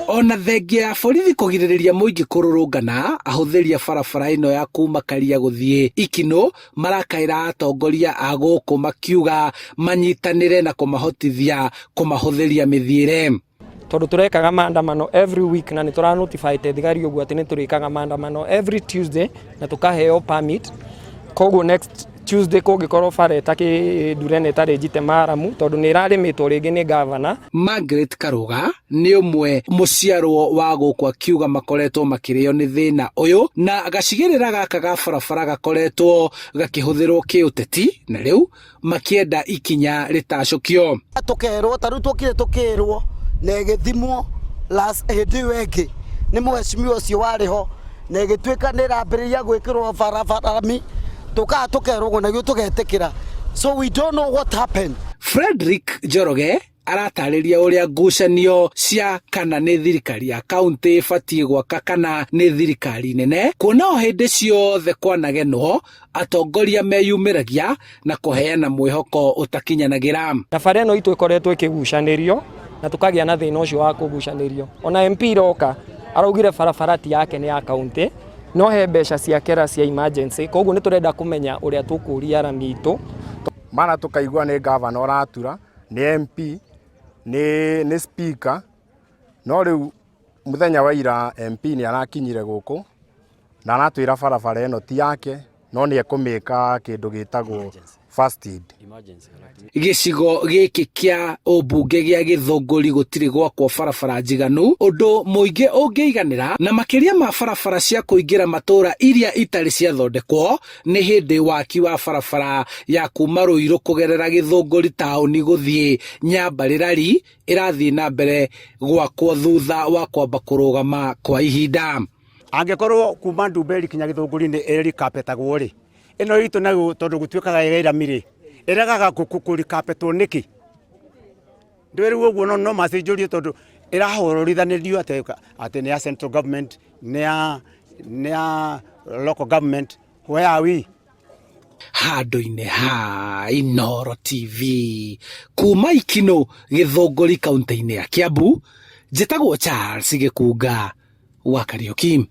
Ona thengia ya borithi kũgirĩrĩria mũingĩ kũrũrũngana, ahũthĩri a barabara ĩno ya kuma Karia gũthiĩ Ikinũ marakaĩra atongoria a gũkũ makiuga manyitanĩre na kũmahotithia kũmahũthĩria mĩthiĩre. Tondũ tũrekaga maandamano every week na nĩ tũra notify thigari ũguo atĩ nĩ tũrĩkaga maandamano every Tuesday na tũkaheo permit. Koguo next Tuesday kũngĩkorwo bara ĩtakĩndure na ĩtarĩ njite maramu, tondũ nĩ ĩrarĩmĩtwo rĩngĩ nĩ gavana. Margaret Karũga nĩ ũmwe mũciarwo wa gũkũ, akiuga makoretwo makĩrĩo nĩ thĩna ũyũ na gacigĩrĩra gaka ga barabara gakoretwo gakĩhũthĩrwo kĩũteti, na rĩu makĩenda ikinya rĩtacũkio. Tũkerwo ta rĩu tũkire tũkĩrwo na ĩgĩthimwo last hĩndĩ ĩyo ĩngĩ nĩ mũhecimiwa ũcio warĩ ho, na ĩgĩtuĩka nĩ ĩrambĩrĩria gwĩkĩrwo barabara-mi, tũkaga tũkerwo ũguo naguo tũgetĩkĩra, so we don't know what happened. Frederick Njoroge aratarĩria ũrĩa ngucanio cia kana nĩ thirikari ya kaunti ĩbatiĩ gwaka kana nĩ thirikari nene, kuona o hĩndĩ ciothe kwanagenwo atongoria meyumĩragia na kũheana mwĩhoko ũtakinyanagĩra. Na bara ĩno itũ ĩkoretwo ĩkĩgucanĩrio na tũkagĩa na thĩna ũcio wa kũgucanĩrio. Ona MP iroka araugire barabara ti yake, nĩ ya kaunti, no he mbeca cia kera cia emergency, koguo nĩ tũrenda kũmenya ũrĩa tũkũria rami itũ. Mara tũkaigua nĩ gavana ũratura, nĩ MP, nĩ speaker, no rĩu mũthenya wa ira MP nĩ arakinyire gũkũ na aratwĩra barabara ĩno ti yake, no nĩ ekũmĩka kĩndũ gĩtagwo first aid. Gĩcigo gĩkĩ kĩa ũmbunge gĩa Gĩthũngũri gũtirĩ gwakwo barabara njiganu ũndũ mũingĩ ũngĩiganĩra, na makĩria ma barabara cia kũingĩra matũũra iria itarĩ ciathondekwo. Nĩ hĩndĩ waki wa barabara ya kuma Rũirũ kũgerera Gĩthũngũri taũni gũthiĩ Nyambarĩrari ĩrathiĩ na mbere gwakwo thutha wa kwamba kũrũgama kwa ihinda. Angĩkorwo kuma Ndumberi kinya Gĩthũngũri nĩ ĩrikapetagwo rĩ, ĩno itũ nayo tondũ gũtuĩkaga ĩrami rĩ, ĩregaga kũrikapetwo nĩkĩ? Ndĩrĩ rĩu ũguo no macenjorie, tondũ ĩrahũrũrithanĩrio atĩ nĩ ya central government, nĩ ya local government. Where are we? Handũ-inĩ ha Inooro TV kuma Ikinũ, Gĩthũngũri, kaunti-inĩ ya Kiambu, njĩtagwo Charles Gĩkunga wa Kariũki.